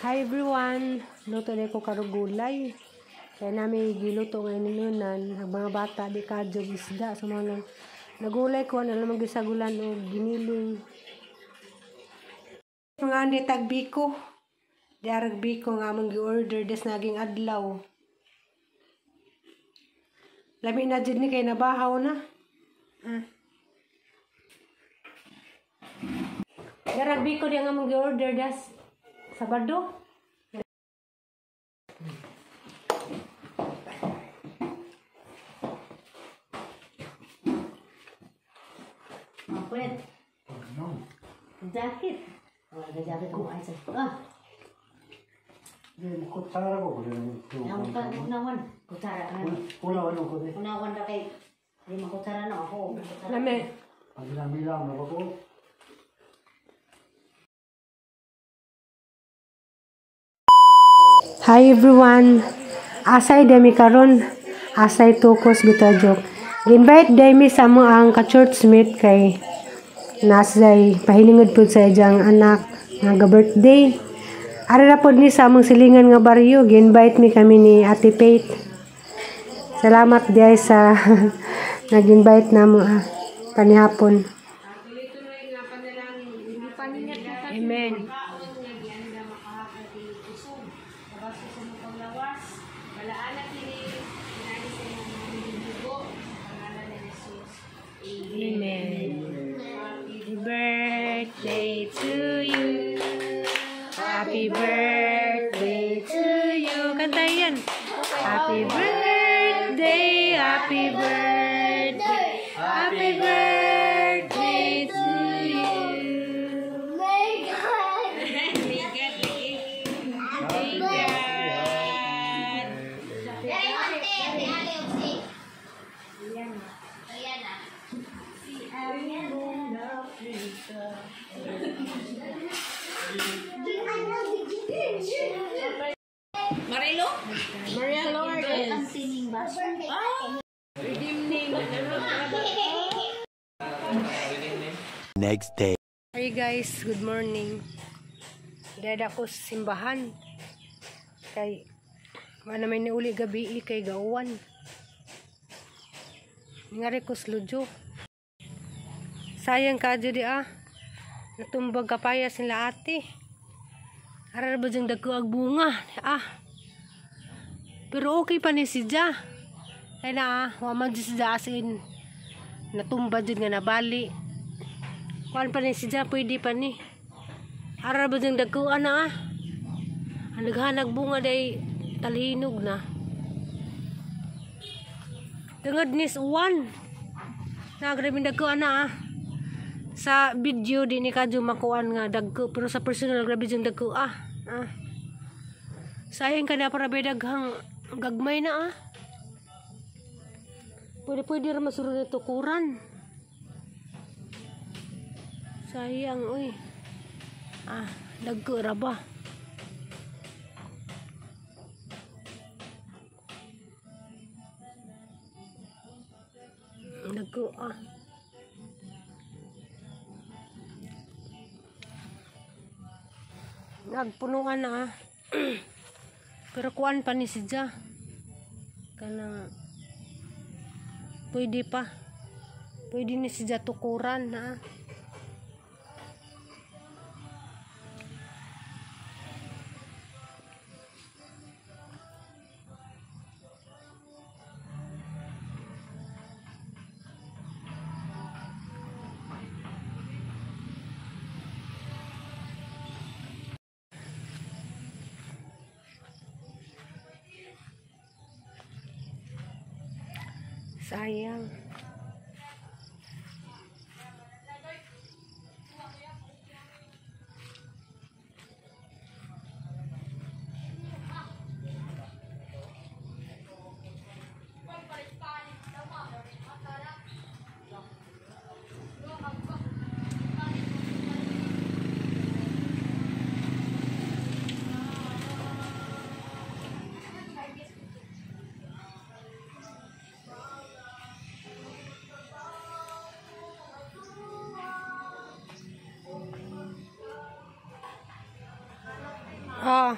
Hi everyone! Luto na ko karong gulay. Kaya nami giluto ngayon ninunan. Ang mga bata di kadyog isda. So mga lang nagulay ko na lang gisagulan o giniling. Mga andi tag biko. Di arag biko nga among gi-order des naging adlaw. Lami na jud ni kay nabahaw na. Ah. Di arag biko di ang among gi-order des Sabado. Pwede. Jacket. Oh, jacket ko ay sa. Ah. Di kutsara ko ko. Unawan, kutsara. Unawan ko di. Unawan ra kay di makutsara na ako. Lami. Pag-bilang na ko. Hi everyone. Asay dami karon. Asay tukos bitadjok. Invite dami sa mo ang ka-church mate kay nasay pahilingod pud sa iyang anak nga birthday. Ara ra pod ni sa among silingan nga baryo, gi-invite mi kami ni Ate Faith. Salamat diay sa nag-invite namo panihapon. Amen. Amen. Happy birthday to you. Happy birthday to you. Kanta yan. Happy birthday, happy birthday, happy birthday to you. May God. May God. May God. Marilo? Maria Lourdes. Ah. Redeem name. Next day. Hi guys, good morning. Dada ko sa simbahan. Kay wala may niuli gabi kay gauwan. Ngari ko sa ludyo. Sayang ka di ah. Natumbag kapayas nila ate. Arar ba diyang dagko ag bunga? Ah. Pero okay pa ni si Ja. Kaya na ah, wa man si Ja as in natumba dyan nga nabali. Kuan pa ni si Ja, pwede pa ni. Arar ba diyang dagko ana ah. Ang naghanag bunga day talhinog na. Tungod nis uwan. Nagrabing dagko ana ah. Sa video di ni kadyo makuan nga dagko, pero sa personal grabe jung dagko ah. Ah. Sayang ka na para ba daghang gagmay na ah. Pwede ra masurod na tukuran. Sayang oy. Ah, dagko ra ba? Dagko ah. Nagpunuan na ah. Pero kuan pa ni si Ja. Kanang pwede pa. Pwede ni si Ja tukuran na ah. Sayang. Oh.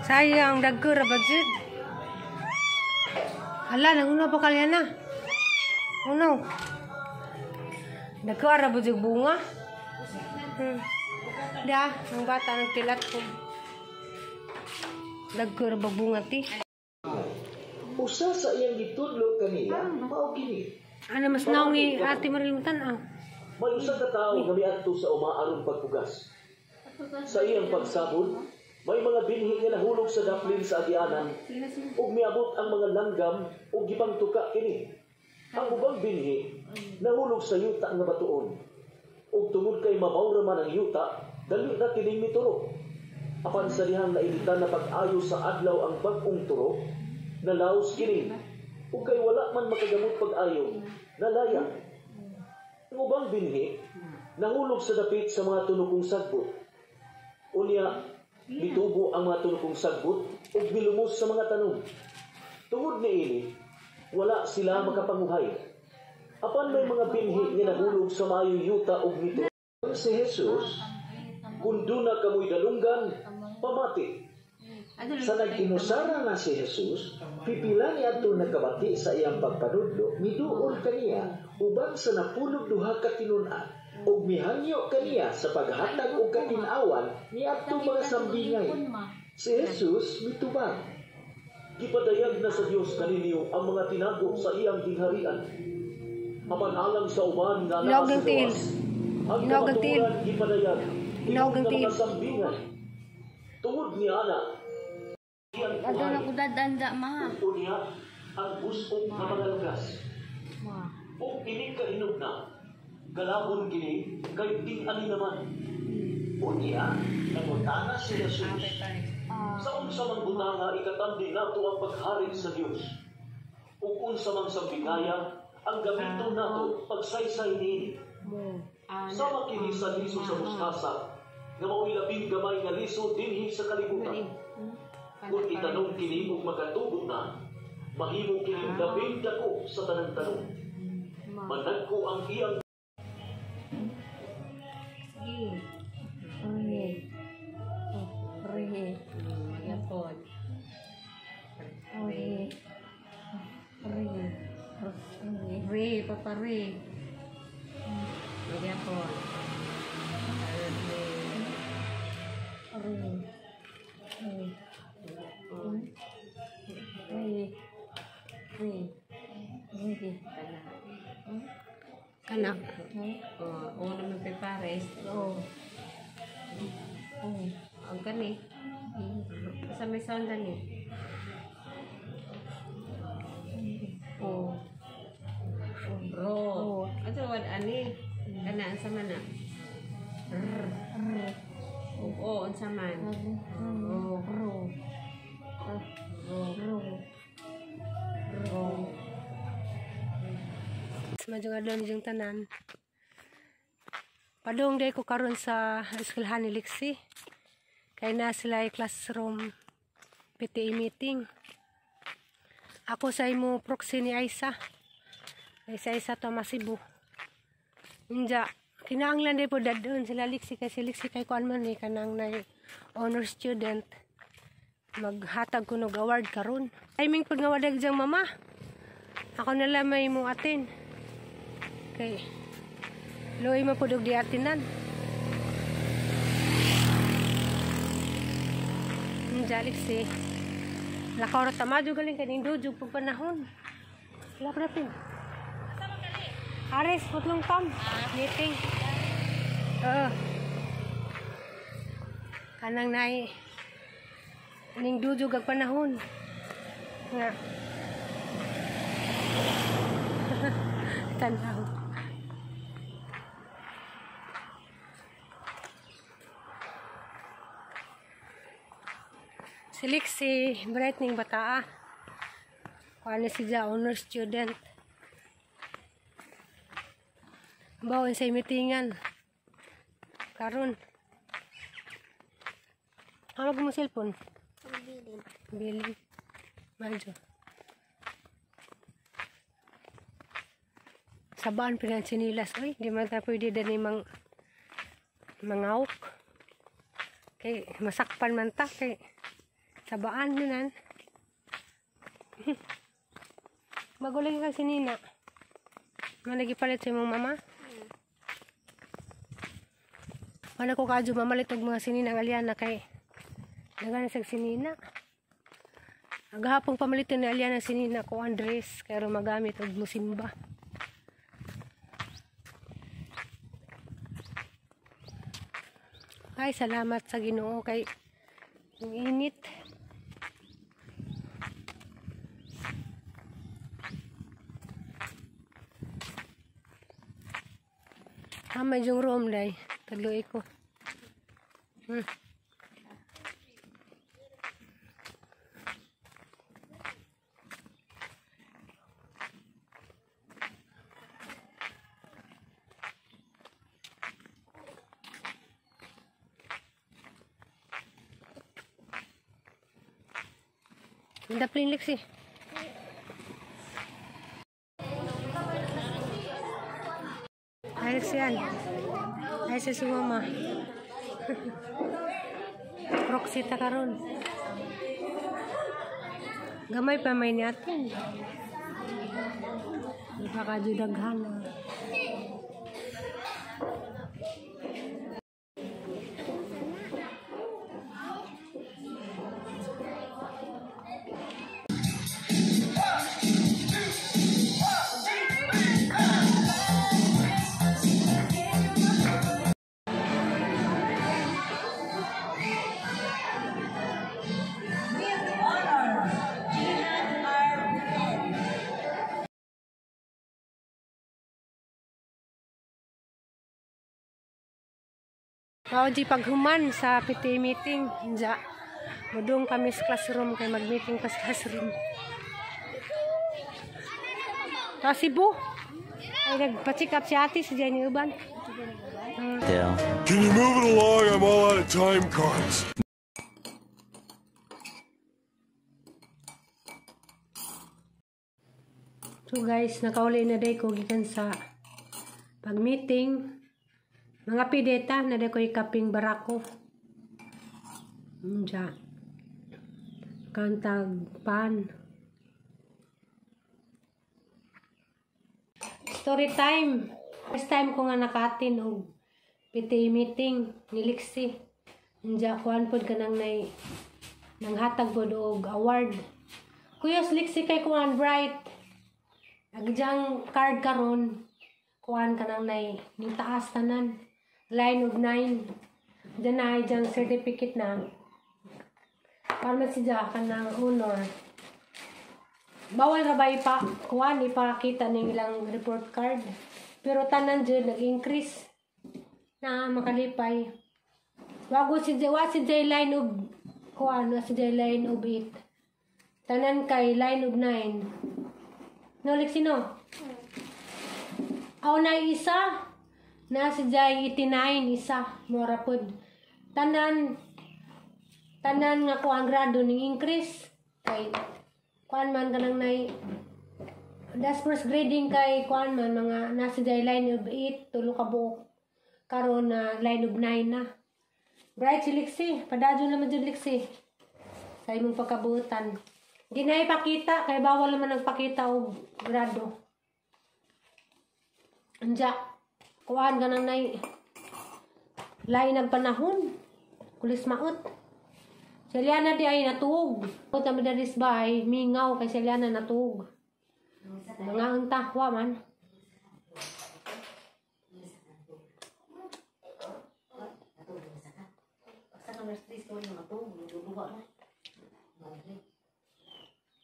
Sayang dagko ra ba jud. Hala, nanguna pa kalya na. Uno. Dagko ra ba jud bunga? Da, ang bata nagtilat ko. Dagko ra ba bunga ti? Usa sa iyang gitudlo kanila, mao kini. Ano mas naong Ate Marilmutan ah. May usa ka tawo nga miadto sa uma aron pagpugas. Sa iyang pagsabod, may mga binhi nga nahulog sa daplin sa agianan ug miabot ang mga langgam ug gipangtuka kini. Ang ubang binhi nahulog sa yuta nga batuon. Ug tungod kay mabaw ra man ang yuta, dali ra kining miturok. Apan sa dihang nailitan na pag-ayo sa adlaw ang bag-ong turok, nalaos kini. Ug kay wala man makagamot pag-ayo, nalaya. Ang ubang binhi nahulog sa dapit sa mga tunokong sagbot. Unya, mitubo ang mga tunokong sagbot ug milumos sa mga tanom. Tungod niini, wala sila makapanguhay. Apan may mga binhi nga nahulog sa maayong yuta ug mitubo. Si Jesus, kung duna kamoy dalunggan, pamati. Sa nagtinusara na si Jesus, pipila niadto nagkabati sa iyang pagpanudlo, miduol kaniya uban sa napulog duha ka tinun-an, ug mihangyo kaniya sa paghatag og katin-awan niadto mga sambingay. Si Jesus mitubag. Gipadayag na sa Dios kaninyo ang mga tinago sa iyang gingharian. Apan alang sa uban nga naa sa gawas, ang kamatuoran gipadayag Hinog ang tiil. mga sambingay. Tungod ni ana, Adto na ko dadanda ma. Unya ang busok nga mga lugas. Ug ini kahinog na, galabon kini kay ting-ani naman. Unya, nangutana si Jesus. Sa unsa man butanga ikatandi nato ang paghari sa Dios. Ug unsa man sambingaya ang gamiton nato pagsaysay niini. Sama kini sa liso sa mustasa, nga mao'y labing gamay nga liso dinhi sa kalibutan. Kung itanong kini ug magatubo na, mahimo kining labing dako sa tanang tanom. Managko ang iyang Re, papa re. Magyapon. Re. Re. Re. Re. Re. Kana. Oo, naman kay pares. Oo. Oo. Ang kani. Sa may sound ni. Oo. Ro. Ato wad ani. Kana unsa man na? R. R. Ug o unsa man? Ro. Ro. Ro. Ro. Ro. Medyo nga doon yung tanan. Padung day ko karon sa eskwelahan ni Lexi. Kay na sila ay classroom PTA meeting. Ako sa imo proxy ni Aisa. Ay sa Aisa to Masibu. Inja, kinahanglan day po dadon sila Lexi kay si Lexi kay kuan man ni kanang na honor student. Maghatag ko nog award karon. Timing pud nga wadag diyang mama. Ako na lang may mo atin. Kay luoy man pud og di atinan. Inja Lexi. Lakaw ra tamadyo galing kaning dujog pag panahon. Wala pa natin. Ares, putlong tam. Meeting. Oo. Kanang nai ning dujog ag panahon. Nga. Tanaw. Si Lexi, bright ning bataa. Kuan ni siya honor student. Bawon sa meetingan. Karon. Hawag mo cellphone. Bilin. Bilin. Medyo. Sabaan pinansinilas. Ay, di man ta pwede dani mangawok. Kay masakpan man ta kay sabaan nanan. Bago lagi kang sinina. Malagi palit sa imong mama. Wala ko kadyo mamalit og mga sinina ang Aliana kay daghan sa sinina. Agahapon pamaliton ni Aliana sinina ko Andres kay aron magamit og musimba. Ay, salamat sa Ginoo kay ang init. Ah, may yung room day. Tagluy ko. Daplin Lexi. Ay, Lexian. Ay, si mama. Proxy ta karon. Gamay pa may niatin. Di pa kadyo daghan. Mao di paghuman sa PTA meeting. Inja, mudong kami sa classroom kay mag-meeting pa sa classroom. Ta Cebu. Ay nagpa-check up si ate si Jenny Uban. Can you move it along? I'm all out of time cards. So guys, nakauli na day ko gikan sa pag-meeting. Mga pideta, na day ko ikaping barako. Diya. Kantag pan. Story time. First time ko nga nakatin og PTA meeting ni Lexi. Diya, kuan pod ka nang nay nanghatag pod og award. Kuyos Lexi kay kuan bright. Agjang card karon kuan ka nang nay ning taas tanan. Line of 9. Diyan na ay diyang certificate na. Para man siya ka ng honor. Bawal ra ba kuan ipakita ning ilang report card. Pero tanan jud nag-increase na makalipay. Wago si wa si Jay line of kuan, wa si Jay line of 8. Tanan kay line of 9. No, Lexi, no? Aw na isa. Na si Jay 89 isa. Mora pod. Tanan nga kuan grado ning increase kay kuan man kanang nay das first grading kay kuan man mga nasa Jay line of 8 tulo ka buok karon na line of 9 na. Bright si Lexi, padadyo naman jud Lexi sa imong pagkabuotan. Di na ipakita kay bawal naman nagpakita og grado. Anja, kuan kanang nay lain nagpanahon. Kulis maot. Si Liana di ay natuog. Punta mi daris bay, mingaw kay si Liana natuog. Mga unta, wa man.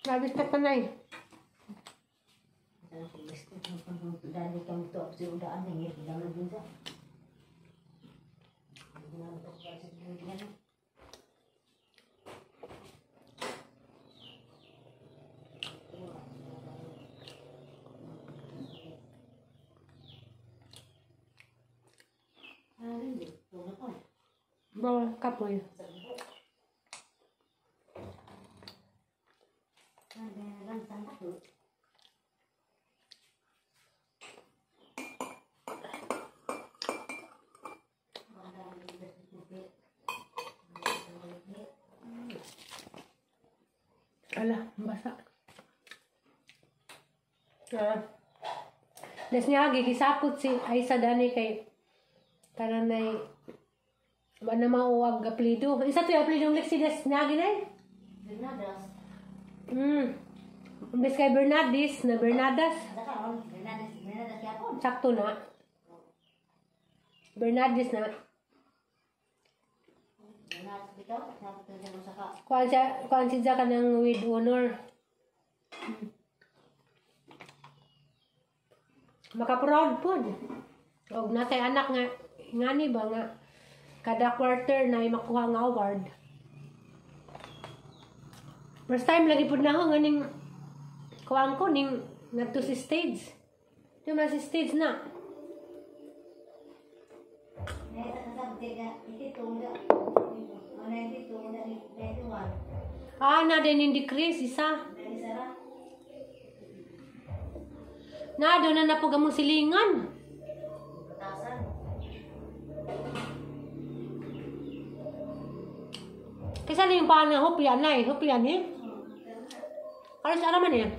Labis na panay. Ba, kapoy. Ala, basa. Des niya gisapot si Aisa dani kay kananay ba na mauwag aplido. Isa to yung aplido ng Lexi des niya ginay? Bernadas. Imbes kay Bernadis na Bernadas. Sakto na. Bernadis na. Kuan siya ka ng with honor. Maka-proud pod. Og natay anak nga ngani ba nga kada quarter na makuha nga award. First time lagi pod na ako nganing kuan ko ning ngadto si stage. Di man si stage na. Ah, na din hindi Chris isa. Na, doon na napog among silingan. Kasi ano yung paan nga hopya na eh. Hopya ni? Alas araman eh.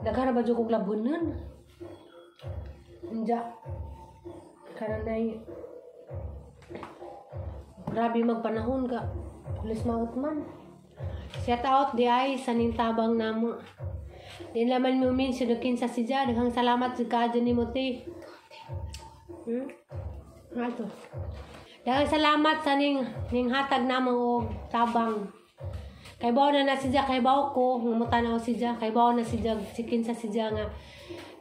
Daghara ba dyan kong labunan? Inja. Karanay. Grabe magpanahon ka. Pulis maut man. Shout out di ay sa nintabang namo. Di laman mo min sinukin sa siya. Daghang salamat sa kadyo ni Mote. Ato. Daghang salamat sa ning hatag namo og tabang. Kay bawo na siya, kay bawo ko, ngumutan ako siya, kay bawo na siya, sikin sa siya nga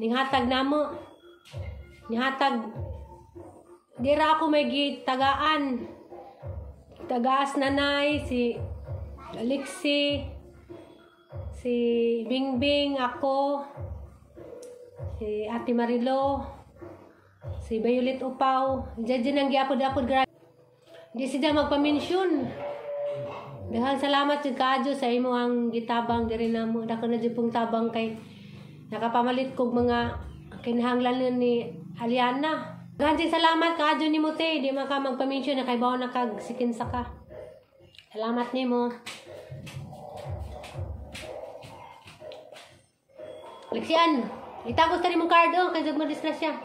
ning hatag namo. Ning hatag dira ako may gitagaan. Tagaas nanay, si Alexi, si Bingbing, ako, si Ate Marilo, si Violet Upaw. Diyan ang giapod-apod. Di siya magpaminsyon. Daghang salamat sa kadyo sa imo ang gitabang diri namo. Dako na jud pong tabang kay nakapamalit kog mga kinahanglan ni Aliana. Daghang salamat kadyo nimo te, di man ka magpaminsyon na kay bawo na kag sikinsa ka. Salamat nimo. Lexian, itagos ta nimong card oh kay mo disgrasya.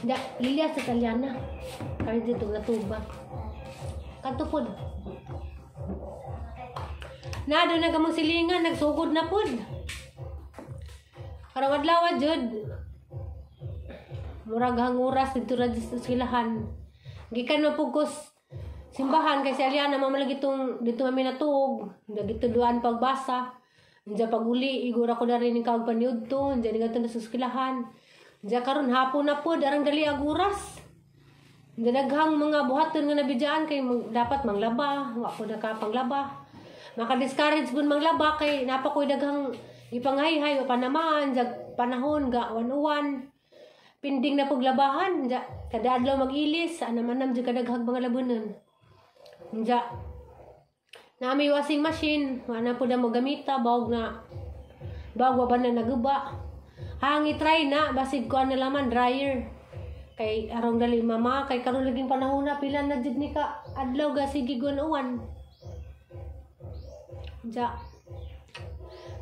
Da, Lilia sa Aliana. Kami dito natuba. Kadto pod. Na doon na kamong silingan, nagsugod na pod. Karong adlaw jud. Murag hanguras dito ra sa silahan. Gikan man pud kos simbahan kay si Aliana mamalagi tong dito mami natuog, dagituduan pagbasa. Diya pag-uli, igura ko na rin yung kawag paniudto, diya ni gato na sa silahan. Diya karon hapon na pod, arang dali ag oras. Diya daghang mga buhaton nga nabidyaan kay dapat manglaba, wa ko na ka panglaba. Maka-discourage pun manglaba kay napa ko'y daghang ipangayhay o panamaan, jag panahon ga wan-uwan. Pinding na paglabahan, ja kada adlaw mag-ilis, anam-anam jud kadaghag mga labunon. Ja nami washing machine, wala po na mo gamita, bawag na bawag wa ba na naguba. Hangi try na basig ko na laman dryer. Kay arong dali mama kay karon laging panahon na pila na jud ni ka adlaw ga sige gun-uwan. Ja.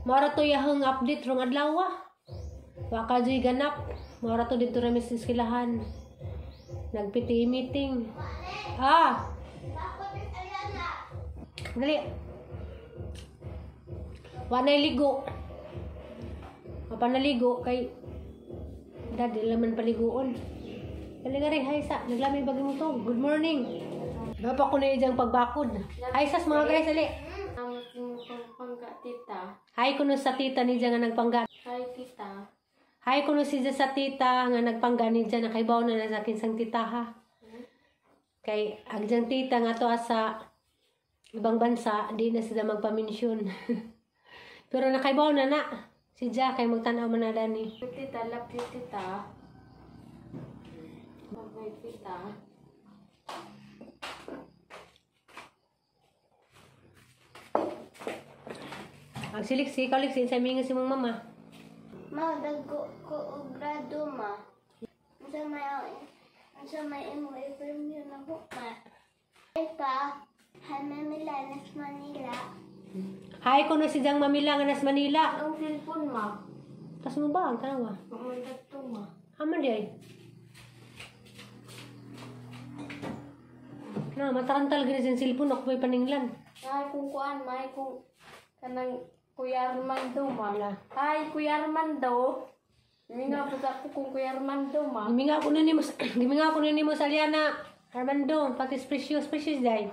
Mara to yahang update rong adlaw. Wa ka juy ganap. Mara to dito ra mis eskilahan. Nag-PTA meeting. Ah. Dali. Wa nay ligo. Wa pa naligo kay dadi laman paliguon. Dali nga rin, hi sa. Naglami bagi mo to. Good morning. Bapa ko na ijang pagbakod. Hi sas mga guys, dali. Pangga tita. Hi kuno sa tita ni nga nagpangga. Hi tita. Hi kuno siya sa tita nga nagpangga ni na kaybaw na na sa kinsang tita ha. Kay ang diyang tita nga to sa ibang bansa, di na sila magpaminsyon. Pero nakaibaw na na. Si Ja kay magtan-aw man na dani. Tita, love you, tita. Bye-bye, tita. Ang siliksi, ikaw liksi sa mingi si mong mama. Ma, dago ko og grado, ma. Unsa may imo i-premyo na ko, ma. Ay pa, hi Mamilanes Manila. Hi ko na si Jang Mamila nga nas Manila. Ang cellphone, ma. Tas mo ba ang tanawa? Pumunta to, ma. Aman di ay. Na, matarantal gini sa cellphone ako pa'y paninglan. Ay, kung kuan, ma. Ay, kung kanang Kuya Armando, ma. Wala. Ay, Kuya Armando. Minga po sa ako kung Kuya Armando, ma. Giminga ko na nimo, giminga ko na nimo sa Liana. Armando, pati precious, precious day.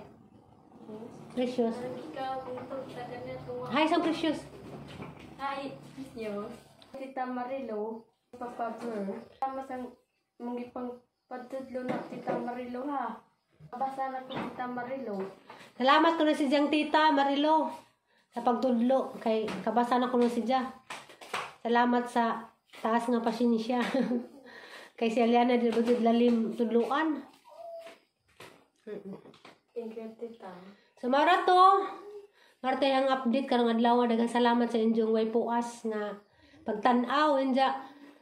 Precious. Ikaw, kung taga na to. Hi, sang precious. Hi, Diyos. Tita Marilo, Papa Ber. Tama sang mong ipang padudlo na Tita Marilo ha. Basa na ko Tita Marilo. Salamat ko na si Jang Tita Marilo sa pagtudlo kay kabasa na ko na si Ja. Salamat sa taas nga pasensya. Kay si Aliana di ba jud lalim tudloan. Thank you, Tita. So mara to, mara ang update karong adlaw. Daghang salamat sa inyong way puas nga pagtan-aw inja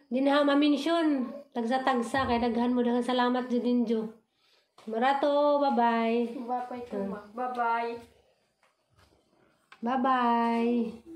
dinha ma-mention tagsa-tagsa kay daghan mo, daghang salamat jud ninyo. Mara to, bye-bye. Bye-bye, Tuma. Bye-bye. Bye-bye.